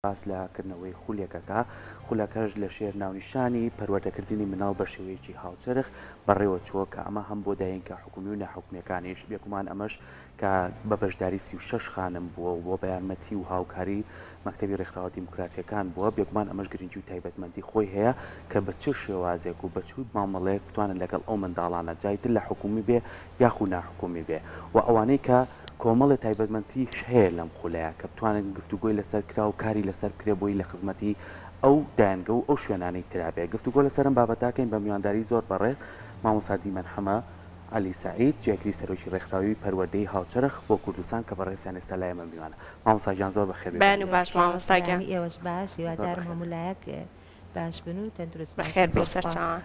باس لە کردنەوەی خولێک ئەکا، خولەکەش لە ژێر ناونیشانی، پەروەردەکردنی مناڵ بە شێوەیەکی هاوچەرخ، بەڕێوە چووە کە ئەمە هەم بۆ داینکە حکومی و ناحکومیەکانیش، بێگومان ئەمەش کە بە بەشداری 36 خانم بووە و بە یارمەتی و هاوکاری مەکتەبی ڕێکخراوە دیموکراتیەکان بووە، بێگومان ئەمەش گرنگی و تایبەتمەندی خۆی هەیە کە بە چ شێوازێک و بە چ مامەڵەیەک بتوانن لەگەڵ ئەو منداڵانە جا ئیتر لە حکومی بێ یاخو ناحکومی بێ و ئەوانەی کە کۆمەڵێ تایبەتمەندتیش هەیە لەم خولەیا کە بتوانن گفتوگۆی لەسەر کرا و کاری لەسەر بکرێ بۆی لە خزمەتی ئەو دایەنگە و ئەو شوێنانەی ترا بێ. گفتوگۆ لەسەر ئەم بابەتە ئەکەین بە میوانداری زۆر بەڕێز مامۆستا دیمەن حەمە عەلی سەعید جێگری سەرۆکی ڕێکخراوی پەروەردەی هاوچەرخ بۆ کوردستان کە بەڕێزیان ئێستا لای ئێمە میوانە. مامۆستا گیان زۆر بەخێر بێی بەیانی بۆ باش زۆر سوپاس مامۆستا گیان. بەیانی ئێوەش باش زۆر هیوادارم بەخێر هەموو لایەک باش بن و تەندروست بن. بەخێر زۆر بێی سوپاس. سەرچاوان.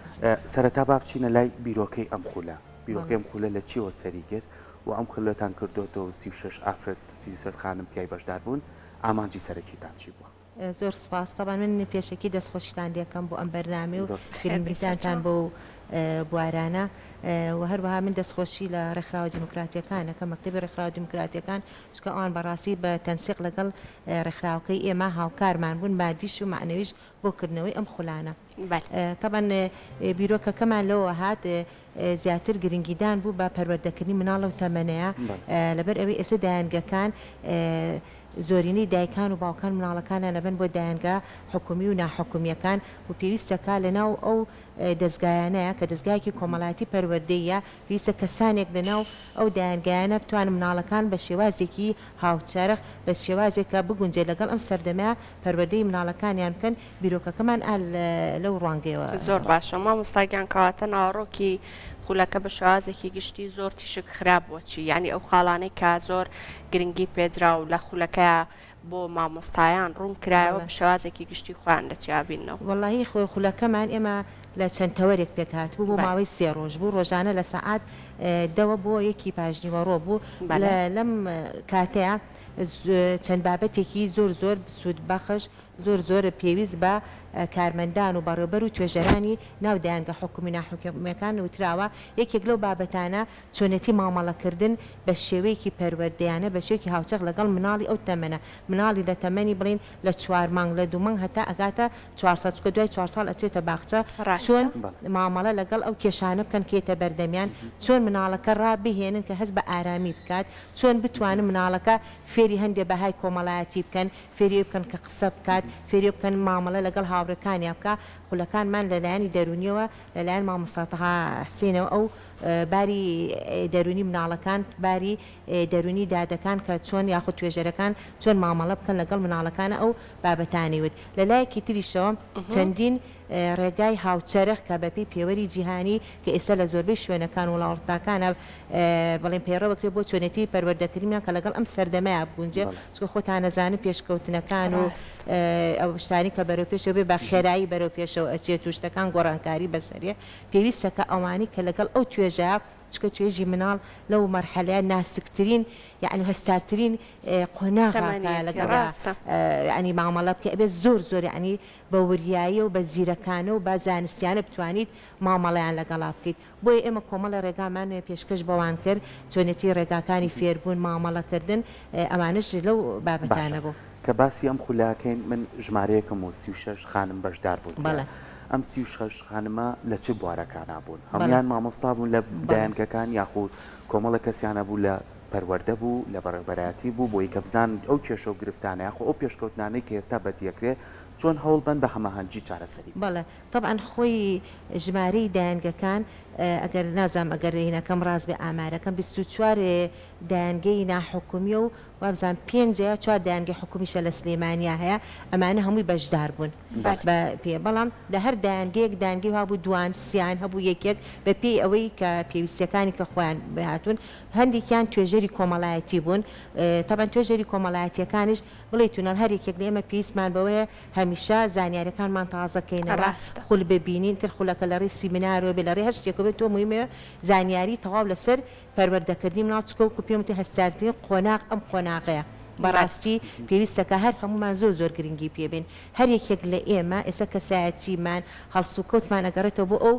سەرەتا با بچینە لای بیرۆکەی ئەم خولە. بیرۆکەی بەڵێ. ئەم خولە لە چیەوە سەری گرت و ئەم خولەتان کردۆتەوە و 36 ئافرەت 36 خانم تیای بەشدار بوون، ئامانجی سەرەکیتان چی بووە؟ زۆر سوپاس. تەبعەن من پێشەکی دەستخۆشیتان لێکەم بۆ ئەم بەرنامەی و زۆر سوپاس. بەخێر بێی گرنگیدانتان سەرچاوە. بەو بوارانە و هەروەها من دەستخۆشی لە ڕێکخراوە دیموکراتیەکان ئەکەم، مەکتەبی ڕێکخراوە دیموکراتیەکان، چونکە ئەوان بەڕاستی بە تەنسیق لەگەڵ ڕێکخراوەکەی ئێمە هاوکارمان بوون مادیش و مەعنەویش بۆ کردنەوەی ئەم خولانە. تەبعەن بیرۆکەکەمان لەوەوە هات زیاتر گرنگیدان بوو بە پەروەردەکردنی مناڵ لەو تەمەنەیا لەبەر ئەوەی ئێستا دایەنگەکان زۆرینەی دایکان و باوکان مناڵەکانیان ئەبەن بۆ دایەنگە حکومی و ناحکومیەکان و پێویستەکا لەناو ئەو دەزگایانەیا کە دەزگایەکی کۆمەڵایەتی پەروەردەییە پێویستە کەسانێک لەناو ئەو دایەنگایانە بتوانن مناڵەکان بە شێوازێکی هاوچەرخ بە شێوازێک کە بگونجێت لەگەڵ ئەم سەردەمە پەروەردەی مناڵەکانیان بکەن، بیرۆکەکەمان ئا لەو ڕوانگەیەوە زۆر بوو. باشە مامۆستا گیان کەواتە ناوەڕۆکی خولەکە بە شێوازێکی گشتی زۆر تیشک خرا بۆ چی یانی ئەو خاڵانەی کە زۆر گرنگی پێدرا و لە خولەکەیا بۆ مامۆستایان ڕوون کرایەوە بەڵێ. بە شێوازێکی گشتی خۆیان لە چیا بیننەوە؟ وەڵاهی خولەکەمان ئێمە لە چەند تەوەرێک پێک هاتبوو بۆ بەلێ. ماوەی سێ ڕۆژ بوو ڕۆژانە لە سەعات دەوە بۆ یەکی پاشنیوەڕۆ بوو بەلێ. لەم کاتەیا چەند بابەتێکی زۆر زۆر سوودبەخش زۆر زۆر پێویست بە کارمەندان و بەڕێوبەر و توێژەرانی ناو دایەنگە حکومی ناحکومیەکان وتراوە، یەکێک لەو بابەتانە چۆنێتی مامەڵەکردن بە شێوەیەکی پەروەردەیانە بە شێوەیەکی هاوچەرخ لەگەڵ مناڵی ئەو تەمەنە، مناڵی لە تەمەنی بڵێین لە چوار مانگ لە دوو مانگ هەتا ئەگاتە چوار ساڵ چونکە دوای چوار ساڵ ئەچێتە باخچە ڕاستە. چۆن مامەڵە لەگەڵ ئەو کێشانە بکەن کە یەتە بەردەمیان، چۆن مناڵەکە ڕابهێنن کە هەست بە ئارامی بکات، چۆن بتوانن مناڵەکە فێری هەندێ بەهای کۆمەڵایەتی بکەن، فێری بکەن کە قسە بکات، فێری بکەن مامەڵە لەگەڵ هاوڕێکانیا بکا، خولەکانمان لە لایەنی دەروونیەوە لە لایەن مامۆستا تەها حسێنەوە ئەو باری دەروونی مناڵەکان، باری دەروونی دادەکان کە چۆن یاخود توێژەرەکان چۆن مامەڵە بکەن لەگەڵ مناڵەکانا ئەو بابەتانەی وت. لە لایەکی تریشەوە چەندین ڕێگای هاوچەرخ کە بەپێی پێوەری جیهانی کە ئێستا لە زۆربەی شوێنەکان و ڵاوڵتاکانا بڵێن پەیڕەو ئەکرێت بۆ چۆنێتی پەروەردەکردنیان کە لەگەڵ ئەم سەردەمەیا بگونجێ چونکە خۆتان ئەزانن پێشکەوتنەکان و ئەو شتانەی کە بەرەو پێشەوە بێ بە خێرایی بەرەو پێشەوە ئەچێت و شتەکان گۆڕانکاری بەسەرێ پێویستە کە ئەوانەی کە لەگەڵ ئەو توێژە چونکە توێژی مناڵ لەو مەرحەلەیە ناسکترین یەعنی هەستارترین قۆناغە کە لەگەڵیا یەعنی مامەڵە بکەی ئەبێ زۆر زۆر یەعنی بە وریایی و بە زیرەکانە و بە زانستیانە بتوانیت مامەڵەیان لەگەڵا بکەیت بۆیە ئێمە کۆمەڵێ ڕێگامان پێشکەش بەوان کرد چۆنێتی ڕێگاکانی فێربوون مامەڵەکردن ئەوانەش لەو باشە بابەتانە بوو. کە باسی ئەم خولە ئەکەین من ژمارەیەکم و 36 خانم بەشدار بوون تیا بەڵێ. ئەم 36 خانمە لە چ بوارەکانا بوون بەڵێ. هەموویان مامۆستا بوون لە بەڵێ. دایەنگەکان یاخود کۆمەڵێک کەسیان هەبوو لە پەروەردە بوو لە بەڕێوبەرایەتی بوو بۆی کە بزانن ئەو کێشە و گرفتانە یاخۆ ئەو پێشکەوتنانەی کە ئێستا بەدیەکرێ چۆن هەوڵ بەن بە هەماهەنگی چارەسەری بکەن. بەڵێ تەبعەن خۆی ژمارەی دایەنگەکان ئەگەر نازانم ئەگەر هینەکەم ڕاست بێ ئامارەکەم 24 دایەنگەی ناحکومیە و وابزانم پێنج یا چوار دایەنگەی حکومیشە لە سلێمانیا هەیە ئەمانە هەمووی بەشدار بوون بە پێ بەڵام لە هەر دایەنگەیەک دانگەی هەبوو دوان سیان هەبوو یەکێک بە پێی ئەوەی کە پێویستیەکانی کە خۆیان هاتوون هەندێکیان توێژەری کۆمەڵایەتی بوون تەبعەن توێژەری کۆمەڵایەتیەکانیش بڵێی تونەڵ هەر یەکێک لە ئێمە پێویستمان بەوەیە هەمیشە زانیاریەکانمان تازە کەینەوە ڕاستە. خول ببینین تر خولەکە لە ڕێی سیمینارەوە بێ لە ڕێی هەر شتێکەوە بێ تۆ موهیمە زانیاری تەواو لەسەر پەروەردەکردنی مناڵ چونکە وەکو پێم وتی هەستیارترین قۆناغ ئەم قۆناغەیە بەڕاستی پێویستە کە هەر هەموومان زۆر زۆر گرنگی پێ بەین هەر یەکێک لە ئێمە ئێستا کەسایەتیمان هەڵسوکەوتمان ئەگەڕێتەوە بۆ ئەو.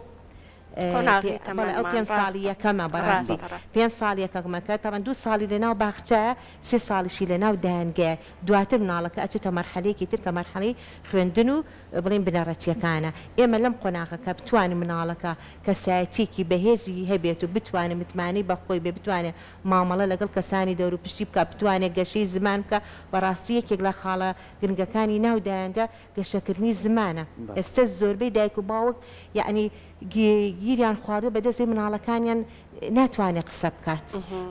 قۆناغی بەڵێ ئەو تەمەنمان پێنج ساڵی ڕاستە یەکەمە بەڕاستی ڕاستە ڕاستە. پێنج ساڵ یەکەمەکە تەبعەن دوو ساڵی لەناو باخچەیە سێ ساڵیشی لەناو دایەنگەیە دواتر مناڵەکە ئەچێتە مەرحەلەیەکی تر کە مەرحەلەی خوێندن و بڵێین بنەڕەتیەکانە ئێمە لەم قۆناغە کە بتوانین مناڵەکە کەسایەتیەکی بەهێزی هەبێت و بتوانێت متمانەی بە خۆی بێ بتوانێت مامەڵە لەگەڵ کەسانی دەوروپشتی بکات بتوانێت گەشەی زمان بکات بەڕاستی یەکێک لە خاڵە گرنگەکانی ناو دایەنگە گەشەکردنی زمانە ئێستا زۆربەی دایک و باوک یەعنی گیریان خواردوە بەدەست مناڵەکانیان ناتوانێت قسە بکات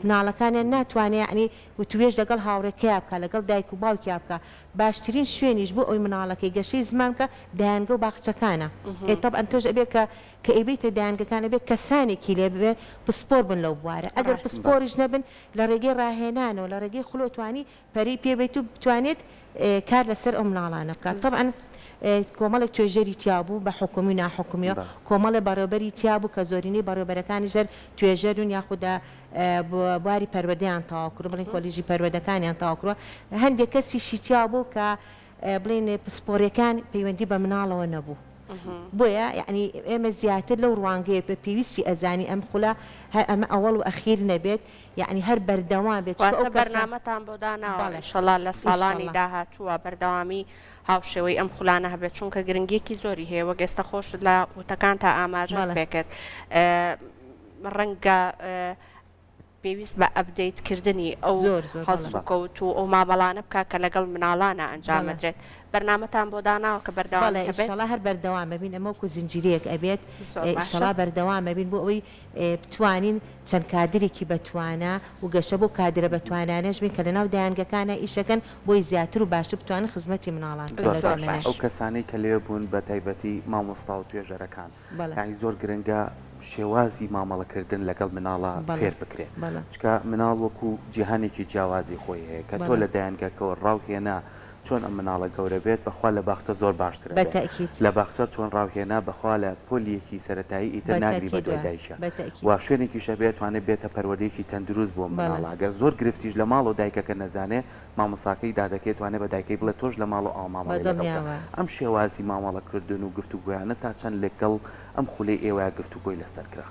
مناڵەکانیان ناتوانێت یەعنی وتوێژ لەگەڵ هاوڕێکەیا بکات لەگەڵ دایک و باوکیا بکات باشترین شوێنیش بۆ ئەوەی مناڵەکەی گەشەی زمان بکات دایەنگە و باخچەکانە ئێ تەبعەن تۆش ئەبێ کە کە ئەیبەیتە دایەنگەکان ئەبێ کەسانێکی لێ بێ پسپۆر بن لەو بوارە ئەگەر پسپۆریش نەبن لە ڕێگەی ڕاهێنانەوە لە ڕێگەی خولەوە توانی پەرەی پێ بەیت و بتوانێت کار لەسەر ئەو مناڵانە بکات تەبعەن کۆمەڵێک توێژەری تیا بوو بە حکومی و ناحکومیەوە کۆمەڵێ بەڕێوبەری تیا بوو کە زۆرینەی بەڕێوبەرەکانیش هەر توێژەرون یاخودا بواری پەروەردەیان تەواو کردووە بڵێین کۆلیژی پەروەردەکانیان تەواو کردووە هەندێک کەسیشی تیا بوو کە بڵێین پسپۆڕیەکان پەیوەندی بە مناڵەوە نەبوو بۆیە یەعنی ئێمە زیاتر لەو ڕوانگەیە بە پێویستی ئەزانی ئەم خولە هەر ئەمە ئەوەڵ و ئەخیر نەبێت یەعنی هەر بەردەوام بێت چونکە واتە ئەو کەسە بەرنامەتان بۆ داناوە بەڵێ ئیشەڵا لە ساڵانی ئیشەڵا. داهاتووە بەردەوامی هاوشێوەی ئەم خولانە هەبێت چونکە گرنگیەکی زۆری هەیە وەک ئێستا خۆشت لە وتەکانتا ئاماژەت بەڵێ. پێکرد ڕەنگە پێویست بە ئەپدەیت کردنی ئەو زۆر زۆر بەڵێ. هەڵسوکەوت و ئەو مامەڵانە بکات کە لەگەڵ مناڵانا ئەنجام بەڵێ. ئەدرێت. بەرنامەتان بۆ داناوە کە بەڵێ بەردەوامی هەبێت؟ ئیشەڵا هەر بەردەوام ئەبین ئەمە وەکو زنجیرەیەک ئەبێت زۆر باشە. ئیشەڵا بەردەوام ئەبین بۆ ئەوەی بتوانین چەند کادرێکی بەتوانا و گەشە بەو کادرە بەتوانانەش بین کە لەناو دایەنگەکانا ئیشەکەن بۆی زیاتر و باشتر بتوانن خزمەتی مناڵان بکەن زۆر لەو زۆر باشە. تەمەنەش. باش. ئەو کەسانەی کە لەوێ بوون بە تایبەتی مامۆستا و توێژەرەکان بەڵێ. یانی زۆر گرنگە شێوازی مامەڵەکردن لەگەڵ مناڵا بەڵێ فێر بکرێ بەڵێ. چونکە مناڵ وەکو جیهانێکی جیاوازی خۆی هەیە کە تۆ بەڵێ. لە دایەنگەکەوە ڕاو هێنا چۆن ئەم مناڵە گەورە بێت بەخوا لە باخچە زۆر باشتر بە ئەبێ تەئکید. لە باخچە چۆن ڕاو هێنا بەخوا لە پۆلی یەکی سەرەتایی ئیتر بە ناگری بە تەئکید دوای وایە دایکیا بە تەئکید. وە شوێنێکیش ئەبێ ئەتوانێ بێتە پەروەردەیەکی تەندروست بۆ بەڵێ. مناڵە گەر زۆر گرفتیش لە ماڵەوە دایکەکە نەزانێ مامۆستاکەی دادەکەی ئەتوانێ بە دایکەی بڵێ تۆش لە ماڵەوە ئاوا بە مامەڵەی لەگەڵ بکە دڵنیاوە. ئەم شێوازی مامەڵە کردن و گفتوگۆیانە تا چەند لەگەڵ ئەم خولەی ئێوەیا گفتوگۆی لەسەر کرا؟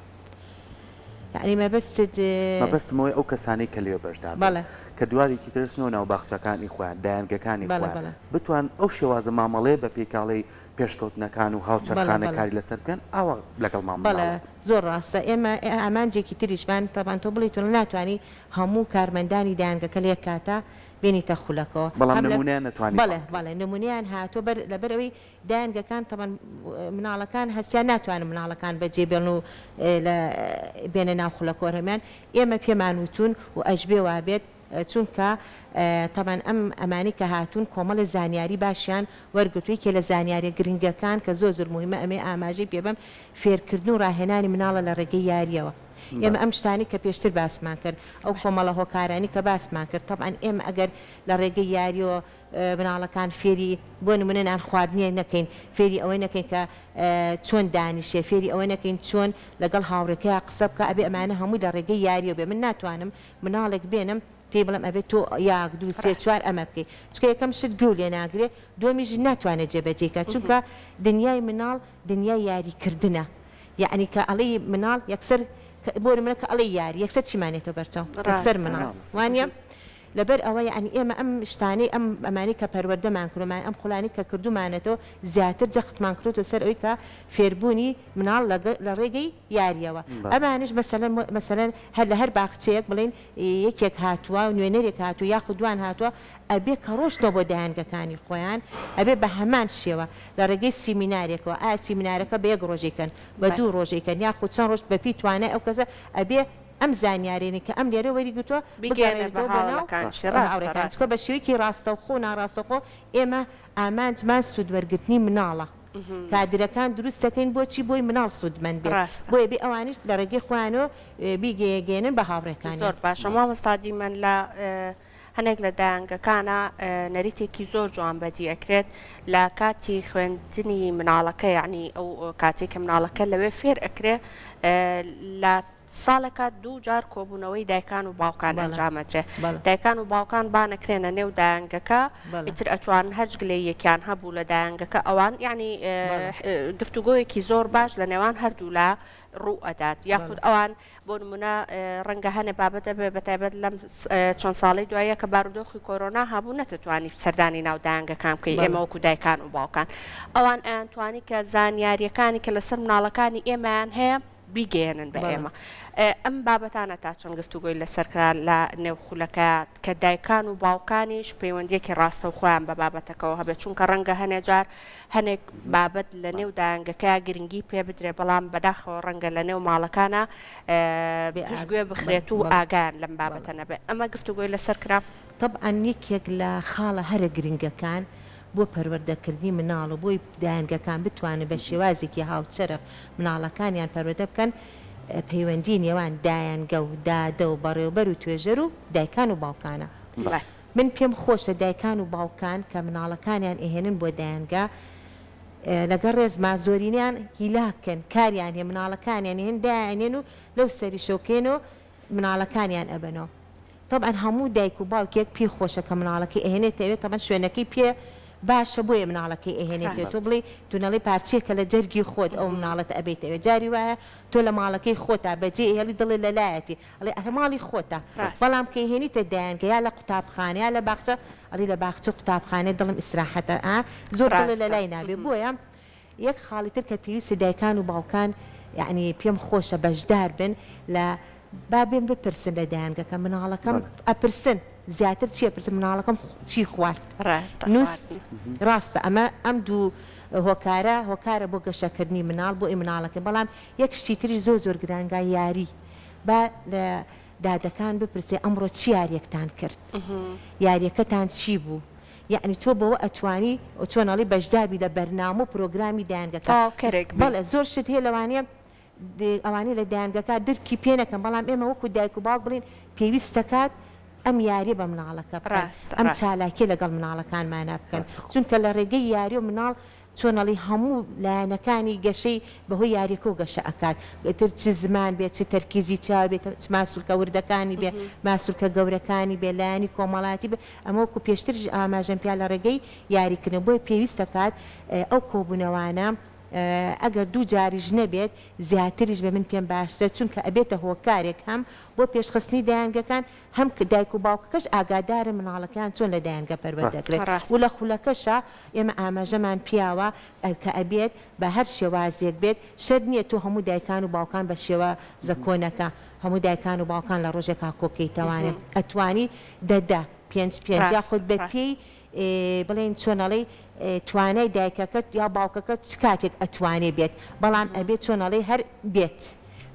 یەعنی مەبەستت. مەبەستم ئەوەیە ئەو کەسانەی کە لەوێ بەشدار بوون بەڵێ. کە دوارێکی تر چنەوە ناو باخچەکانی خۆیان، دایەنگەکانی بەڵێ خۆیان بەڵێ. بتوان ئەو شێوازە مامەڵەیە بە پێی کاڵەی پێشکەوتنەکان و بەڵێ هاوچەرخانە بەڵێ. کاری لەسەر بکەن ئاوا لەگەڵ بەڵێ مامناڵە. زۆر ڕاستە ئێمە ئامانجێکی تریشمان تەبعەن تۆ بڵێی تۆ ناتوانی هەموو کارمەندانی دایەنگەکە لە یەک کاتا بێنیتە خولەکەوە بەڵام هەم لە نمونەیان نەتوانی بەڵێ بانگ کەی. بەڵێ نمونەیان هاتووە بەر لەبەر ئەوەی دایەنگەکان تەبعەن مناڵەکان هەستیان ناتوانن مناڵەکان بەجێ بێڵن و لە بێنە ناو خولەکۆر هەمیان ئێمە پێمان وتوون و ئەشبێ وابێت چونکە تەبعەن ئەم ئەمانەی کە هاتوون کۆمەڵێ زانیاری باشیان وەرگرتووە یەکێ لە زانیاریە گرنگەکان کە زۆر زۆر موهیمە ئەمەوێ ئاماژەی پێ بەم فێرکردن و ڕاهێنانی مناڵە لە ڕێگەی یاریەوە ئێمە ئەم شتانەی کە پێشتر باسمان کرد ئەو کۆمەڵە هۆکارانەی کە باسمان کرد تەبعەن ئێمە ئەگەر لە ڕێگەی یاریەوە مناڵەکان فێری بۆ نمونە نان خواردنێک نەکەین فێری ئەوە نەکەین کە چۆن دانیشێ فێری ئەوە نەکەین چۆن لەگەڵ هاوڕێکەیا قسە بکا ئەبێ ئەمانە هەمووی لە ڕێگەی یاریەوە بێ من ناتوانم مناڵێک بێنم پێی بڵێم ئەبێ تۆ یاک دوو سێ چوار ئەمە بکەی چونکە یەکەم شت گوێو لێ ناگرێ دووەمیش ناتوانێ جێبەجێی کات چونکە دنیای مناڵ دنیای یاری کردنە یەعنی کە ئەڵێی مناڵ یەکسەر بۆ نمونە کە ئەڵێی یاری یەکسەر چیمان یەتەوە بەرچاو یەکسەر ڕاستە مناڵ ڕاستە. وانیە لەبەر ئەوە یەعنی ئێمە ئەم شتانەی ئەم ئەمانەی کە پەروەردەمان کردووە ئەم خولانەی کە کردوومانەتەوە زیاتر جەختمان کردۆتەوە سەر ئەوەی کە فێربوونی مناڵ لە ڕێگەی یارییەوە ئەمانەش مەسەلەن مەسەلەن هەر لە هەر باخچەیەک بڵێین یەکێک هاتووە نوێنەرێک هاتووە یاخود دوان هاتووە ئەبێ کە ڕۆشتنەوە بۆ دایەنگەکانی خۆیان ئەبێ بە هەمان شێوە لە ڕێگەی سیمینارێکەوە ئایا سیمینارەکە بە یەک ڕۆژ ئەیکەن بە دوو ڕۆژ ئەیکەن یاخود چەند ڕۆژ بە پێی توانای ئەو کەسە ئەبێ ئەم زانیارینەی کە ئەم لێرە وەریگرتووە بیگەیەنێت بە بگەڕێنێتەوە بۆ ناو هاوەڵەکانیشی. ڕاستە هاوڕێکان ڕاستە. چونکە بە شێوەیەکی ڕاستەوخۆ و ناڕاستەوخۆ ئێمە ئامانجمان سوودوەرگرتنی مناڵە. کادرەکان دروست دەکەین بۆچی بۆی مناڵ سوودمەند بێت ڕاستە. بۆیە بێ ئەوانیش لە ڕێگەی خۆیانەوە بیگەیەگەیەنن بە هاوڕێکانیان. زۆر باشە مامۆستا دیمەن لە هەنێک لە دایەنگەکانا نەریتێکی زۆر جوان بەدی ئەکرێت لە کاتی خوێندنی مناڵەکە یەعنی ئەو کاتەی کە مناڵەکە لەوێ فێر ئەکرێ لە. ساڵێکا دوو جار کۆبوونەوەی دایکان و باوکان بەڵێ ئەنجام ئەدرێ. بەڵێ. دایکان و باوکان بانەکرێنە نێو دایەنگەکە بەڵێ. ئیتر ئەتوانن هەرچ گلەییەکیان هەبوو لە دایەنگەکە ئەوان یەعنی بەڵێ. گفتوگۆیەکی زۆر باش لە نێوان هەردوولا ڕوو ئەدات یاخود بەڵێ. ئەوان بۆ نموونە ڕەنگە هەنێ بابەت هەبێ بەتایبەت لەم چەند ساڵەی دواییە کە بارودۆخی کۆرۆنا هەبوو نەتەتوانی سەردانی ناو دایەنگەکان بکەی بەڵێ. ئێمە وەکو دایکان و باوکان ئەوان ئەیانتوانی کە زانیارییەکانی کە لەسەر مناڵەکانی ئێمەیان هەیە بیگەیەنن بە ئێمە. ئەم بابەتانە تا چەند گفتوگۆی لەسەر کرا لە نێو خولەکە کە دایکان و باوکانیش پەیوەندییەکی ڕاستەوخۆیان بە بابەتەکەوە هەبێت، چونکە ڕەنگە هەنێ جار هەنێک بابەت لە نێو دایەنگەکەیا گرنگی پێ بدرێ، بەڵام بەداخەوە ڕەنگە لە نێو ماڵەکانا پشتگوێ بخرێت و ئاگایان لەم بابەتە نەبێت. ئەمە گفتوگۆی لەسەر کرا؟ تەبعەن یەکێک لە خاڵە هەرە گرنگەکان بۆ پەروەردەکردنی مناڵ و بۆی دایەنگەکان بتوانن بە شێوازێکی هاوچەرخ مناڵەکانیان پەروەردە بکەن، پەیوەندی نێوان دایەنگە و دادە و بەڕێوبەر و توێژەر و دایکان و باوکانە. من پێم خۆشە دایکان و باوکان کە مناڵەکانیان ئەهێنن بۆ دایەنگە لەگەڵ ڕێزما زۆرینەیان هیلاکن کاریان هەیە مناڵەکانیان ئەهێن دایانێن و لەو سەریشەوە کێنەوە مناڵەکانیان ئەبەنەوە تەبعەن هەموو دایک و باوکێک پێی خۆشە کە مناڵەکەی ئەهێنێتە ئەوێ تەبعەن شوێنەکەی پێ باشە بۆیە مناڵەکەی ئەهێنێتێ تۆ بڵێی تونەڵی پارچەیەکە لە جەرگی خۆت ئەو مناڵەت ئەبەیتە ئەوێ جاری وایە تۆ لە ماڵەکەی خۆتا بەجێ ئەهێڵی دڵت لە لایەتی ئەڵێ ئەرێ ماڵی خۆتە بەڵام کە ئەهێنیتە دایەنگە یا لە قوتابخانە یا لە باخچە ئەڵێی لە باخچە و قوتابخانە دڵم ئیسراحەتە ئا زۆر دڵت لە لای نابێ بۆیە یەک خاڵی تر کە پێویستە دایکان و باوکان یەعنی پێم خۆشە بەشدار بن لە با بێن بپرسن لە دایانگەکە مناڵەکەم ئەپرسن زیاتر چی ئەپرسن مناڵەکەم چی خوارد ڕاستە نوست ڕاستە ئەمە ئەم دوو هۆکارە هۆکارە بۆ گەشەکردنی مناڵ بۆ ئەی مناڵەکەی بەڵام یەک شتی تریش زۆر زۆر گرانگە یاری با لە دادەکان بپرسێ ئەمڕۆ چ یاریەکتان کرد یاریەکەتان چی بوو یەعنی تۆ بەوە ئەتوانی چۆن ئەڵێی بەشداربی لە بەرنامە و پرۆگرامی دایەنگەکە تەواوکەرێک بی. بەڵێ زۆر شت هەیە لەوانەیە ئەوانەی لە دایەنگەکە درکی پێ نەکەن بەڵام ئێمە وەکو دایک و باوک بڵێین پێویستەکات ئەم یاریە بە مناڵەکە بکەن ڕاستە ئەم ڕاستە. چالاکیە لەگەڵ مناڵەکانمانا بکەن چونکە لە ڕێگەی یاریەوە مناڵ چۆن ئەڵێی هەموو لایەنەکانی گەشەی بەهۆی یاریەکەوە گەشە ئەکات ئیتر چ زمان بێت چ تەرکیزی چاو بێت چ ماسولکە وردەکانی بێ ماسولکە گەورەکانی بێ لایەنی کۆمەڵایەتی بێ ئەمە وەکو پێشتریش ئاماژەم پیا لە ڕێگەی یاریکردن بۆیە پێویست دەکات ئەو کۆبوونەوانە ئەگەر دوو جاریش نەبێت زیاتریش بێت من پێم باشترە چونکە ئەبێتە هۆکارێک هەم بۆ پێشخستنی دایەنگەکان هەم دایک و باوکەکەش ئاگادارن مناڵەکەیان چۆن لە دایەنگە پەروەردە ئەکرێت و لە خولەکەشا ئێمە ئاماژەمان پیاوە کە ئەبێت بە هەر شێوازێک بێت شەرت نیە تۆ هەموو دایکان و باوکان بە شێوازە کۆنەکە هەموو دایکان و باوکان لە ڕۆژێکا کۆکەیتەوانێ ئەتوانی دە دە پێنج پێنج یاخود بە پێی بڵێین چۆن ئەڵێی توانای دایکەکەت یا باوکەکەت چ کاتێک ئەتوانێ بێت بەڵام ئەبێت چۆن ئەڵێی هەر بێت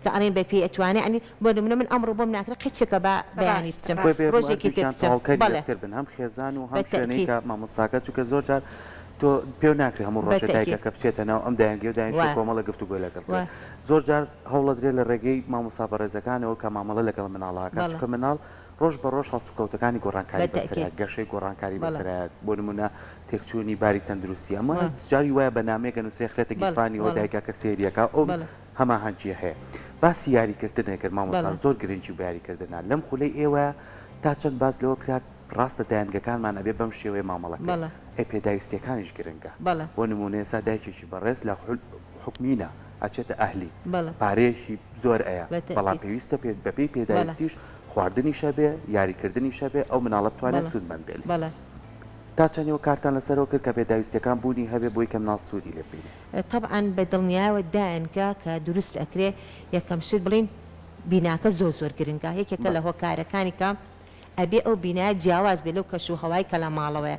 کە ئەڵێن بە پێی ئەتوانێ یانی بۆ نمونە من ئەمڕۆ بۆم ناکرێ قیچێکە با بەیانی بچم بۆیە بێ ڕۆژێکی تر هەردووکیان بچم تەواوکەری بەڵێ یەکتر بن هەم خێزان و بە هەم شوێنەی تەئکید کە مامۆستاکە چونکە زۆر جار تۆ پێو ناکرێ هەموو ڕۆژێ بە تەئکید دایکەکە بچێتە ناو ئەم دایەنگەی و دانیشێ وایە کۆمەڵە گفتوگۆی لەگەڵ بکرێ وایە زۆر جار هەوڵەدرێ لە ڕێگەی مامۆستا بەڕێزەکانەوە کە مامەڵە لەگەڵ مناڵا ئەکات بەڵێ چونکە مناڵ ڕۆژ بە ڕۆژ هەڵسوکەوتەکانی گۆڕانکاری بە تەئکید بەسەرایەت، گەشەی گۆڕانکاری بەڵێ. بەسەرایەت، بۆ نموونە تێکچوونی باری تەندروستی، ئەمە وا. جاری وایە بە نامەیەک ئەنووسرێ ئەخرێتە بەڵێ گیرفانیەوە بەڵێ. دایکەکە سەیری ئەکا ئەو بەڵێ. هەماهەنگییە هەیە. باسی یاریکردنت کرد مامۆستا بەڵێ. زۆر گرنگی بە یاریکردن نا، لەم خولەی ئێوە تا چەند باس لەوە کرا ڕاستە دایەنگەکانمان ئەبێ بەم شێوەیە مامەڵە کەن، بەڵێ. ئەی پێداویستییەکانیش گرنگە، بەڵێ. بۆ نموونە ئێستا دایکێکی بەڕێز لە حکومی نا ئەچێتە ئەهلی بەڵێ. پارەیەکی زۆر ئەیا بە بەڵام تەئکید. پێویستە پێ بەپێی بەڵێ. پێداویستیش خواردنیش هەبێ یاریکردنیش هەبێ ئەو مناڵە بتوانێت بەڵێ. سوودمەند بێ لێی. بەڵێ. تا چەند ئێوە کارتان لەسەرەوە کرد کە پێداویستیەکان بوونی هەبێ بۆی کە مناڵ سوودی لێ ببینێ؟ تەبعەن بە دڵنیایەوە دایەنگە کە دروست ئەکرێ یەکەم شت بڵێین بیناکە زۆر زۆر گرنگە یەکێکە لە بەڵێ. هۆکارەکانی کە ئەبێ ئەو بینایە جیاواز بێ لەو کەش و هەوای کە لە ماڵەوەیە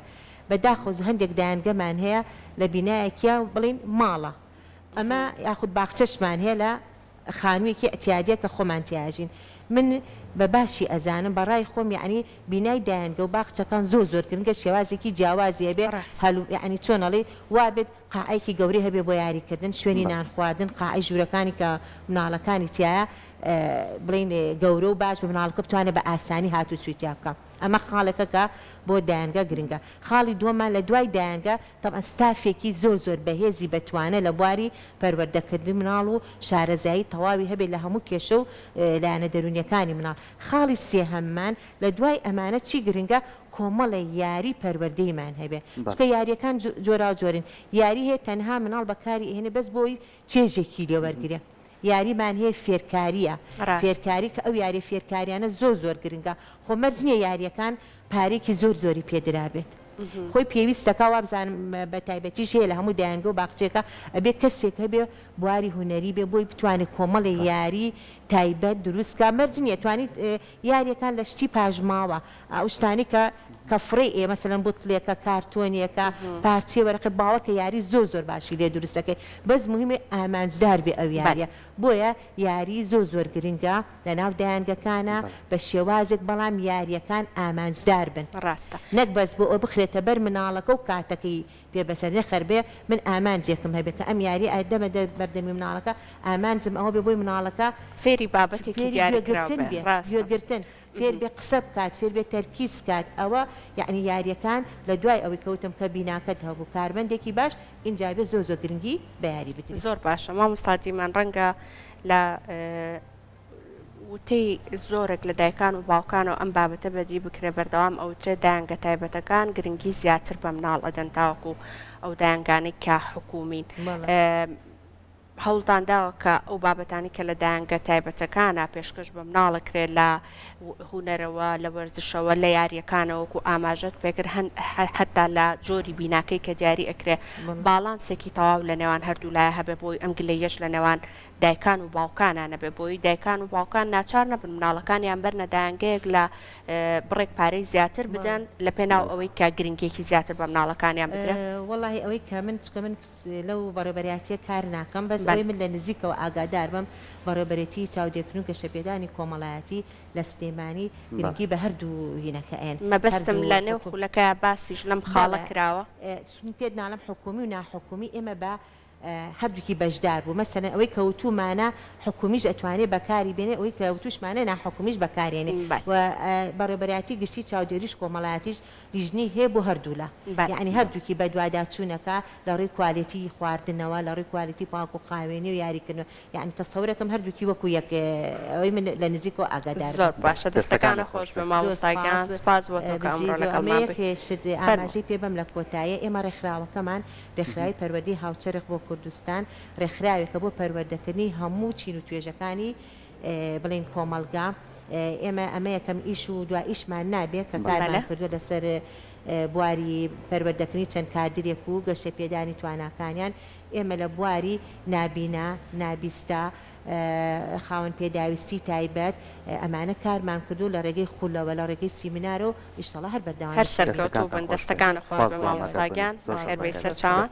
بەداخەوە هەندێک دایەنگەمان هەیە لە بینایەکیا بڵێین ماڵە ئەمە یاخود باخچەشمان هەیە لە خانوویەکی ئیعتیادیە کە خۆمان تیا ئەژین من بە باشی ئەزانم بە ڕای خۆم یەعنی بینای دایەنگە و باخچەکان زۆر زۆر گرنگە شێوازێکی جیاوازی هەبێ هەل یەعنی چۆن ئەڵێی وابێت قاعەیەکی گەورەی هەبێ بۆ یاری کردن شوێنی نان خواردن قاعەی ژوورەکانی کە مناڵەکانی تیایە بڵێین گەورە و باش بێ مناڵەکە بتوانێ بە ئاسانی هاتوچووی تیا بکا. ئەمە خاڵێکە کە بۆ دایەنگە گرنگە. خاڵی دووەممان لە دوای دایەنگە تەبعەن ستافێکی زۆر زۆر بەهێزی بەتوانە لە بواری پەروەردەکردنی مناڵ و شارەزایی تەواوی هەبێت لە هەموو کێشە و لایەنە دەروونیەکانی مناڵ. خاڵی سێهەممان لە دوای ئەمانە چی گرنگە کۆمەڵێ یاری پەروەردەیمان هەبێ چونکە یاریەکان جۆراوجۆرن یاری هەیە تەنها مناڵ بەکاری ئەهێنێ بەس بۆی چێژێکی لێ وەرگرێ یاریمان هەیە فێرکاریە فێرکاری کە ئەو یاریە فێرکاریانە زۆر زۆر گرنگە خۆ مەرج نیە یاریەکان پارەیەکی زۆر زۆری پێ درابێت خۆی پێویستەکا وابزانم بە تایبەتیش هەیە لە هەموو دایەنگە و باخچەیەکا ئەبێ کەسێک هەبێ بواری هونەری بێ بۆی بتوانێ کۆمەڵێ یاری تایبەت دروست کا مەرج نیە توانیت یاریەکان لە شتی پاشماوە ئەو شتانەی کە کە فڕێی ئێ مەسەلەن بوتڵێکە کارتۆنێکە پارچەی وەرەقێ باوەڕکە یاری زۆر زۆر باشی لێ دروست دەکەی بەس موهیمە ئامانجدار بێ ئەو یاریە بۆیە یاری زۆر زۆر گرنگە لە ناو دایەنگەکانا بە شێوازێک بەڵام یاریەکان ئامانجدار بن ڕاستە. نەک بەس بۆ ئەوە بخرێتە بەر مناڵەکە و کاتەکەی پێ بەسەر نەخەر بێ من ئامانجێکم هەبێ کە ئەم یاریە ئەدەمە دەر بەردەمی مناڵەکە ئامانجم ئەوە بێ بۆی مناڵەکە فێری بابەتێکی فێری دیاریکراو گوێگرتن بێ بێ ڕاستە. گوێگرتن فێر بێ قسە بکات فێر بێ تەرکیز کات ئەوە یەعنی یاریەکان لە دوای ئەوەی کە وتم کە بیناکەت هەبوو کارمەندێکی باش ئینجا بێ زۆر زۆر گرنگی بە یاری بدری. زۆر باشە مامۆستا دیمەن ڕەنگە لە وتەی زۆرێک لە دایکان و باوکانەوە ئەم بابەتە بەدی بکرێ بەردەوام ئەوترێ دایەنگە تایبەتەکان گرنگی زیاتر بە مناڵ ئەدەن تاوەکو ئەو دایەنگانەی کە حکومین هەوڵتان داوە کە ئەو بابەتانەی کە لە دایەنگە تایبەتەکانا پێشکەش بە مناڵ ئەکرێت لە هونەرەوە، لە وەرزشەوە، لە یارییەکانەوە وەکو ئاماژەت پێکرد هەن حەتا لە جۆری بیناکەی کە دیاری ئەکرێ باڵانسێکی تەواو لە نێوان هەردوولایە هەبێ بۆی ئەم گلەییەش لە نێوان دایکان و باوکانا نەبێ بۆی دایکان و باوکان ناچار نەبن مناڵەکانیان بەرنە دایەنگەیەک لە بڕێک پارەی زیاتر بدەن لە پێناو ئەوەی کە گرنگیەکی زیاتر بە مناڵەکانیان بدرێ؟ وەڵاهی ئەوەی کە من چونکە من لەو بەڕێوبەرایەتیە کار ناکەم بەس ئەوەی من لە نزیکەوە ئاگادار بم بەڕێوبەرێتی چاودێرکردن و گەشەپێدانی کۆمەڵایەتی لە سلێمانی گرنگی بە هەردوو هینەکە ئەیەن مەبەستم لە نێو خولەکەیا باسیش لەم خاڵە کراوە؟ من پێت ناڵێم حکومی و ناحکومی ئێمە بە هەردووکی بەشدار بوو مەسەلەن ئەوەی کە وتوومانە حکومیش ئەتوانێ بەکاری بێنێ ئەوەی کە وتووشمانە ناحکومیش بەکارێنێ و بەڕێوبەرایەتی گشتی چاودێریش کۆمەڵایەتیش لیژنەی هەیە بۆ هەردوولا یەعنی هەردووکی بەدواداچوونەکە لە ڕووی کوالێتی خواردنەوە لە ڕووی کوالێتی پاک و خاوێنی و یاریکردنەوە یەعنی تەسەورەکەم هەردووکی وەکو یەک ئەوەی من لە نزیکەوە ئاگادار زۆر باشە دەستەکانت خۆش بێ مامۆستا گیان سوپاس بۆ تۆ کە ئەمڕۆ لەگەڵمان بووی. یەک شت ئاماژەی پێ بەم لە کۆتاییە ئێمە ڕێکخراوەکەمان ڕێکخراوی پەروەردەی هاوچەرخ بۆ کوردستان ڕێکخراوێکە بۆ پەروەردەکردنی هەموو چین و توێژەکانی بڵێین کۆمەڵگا، ئێمە ئەمە یەکەم ئیش و دوا ئیشمان نابێ کە کارمان کردووە لەسەر بواری پەروەردەکردنی چەند کادرێک و گەشەپێدانی تواناکانیان، ئێمە لە بواری نابینا، نابیستە، خاوەن پێداویستی تایبەت ئەمانە کارمان کردووە لە ڕێگەی خولەوە، لە ڕێگەی سیمینارەوە ئیشەڵا هەر بەردەوامیش دەبین. هەر سەرکەوتوو بن، دەستەکانت خۆش بێ مامۆستا گیان، بەخێربێی سەرچاوان.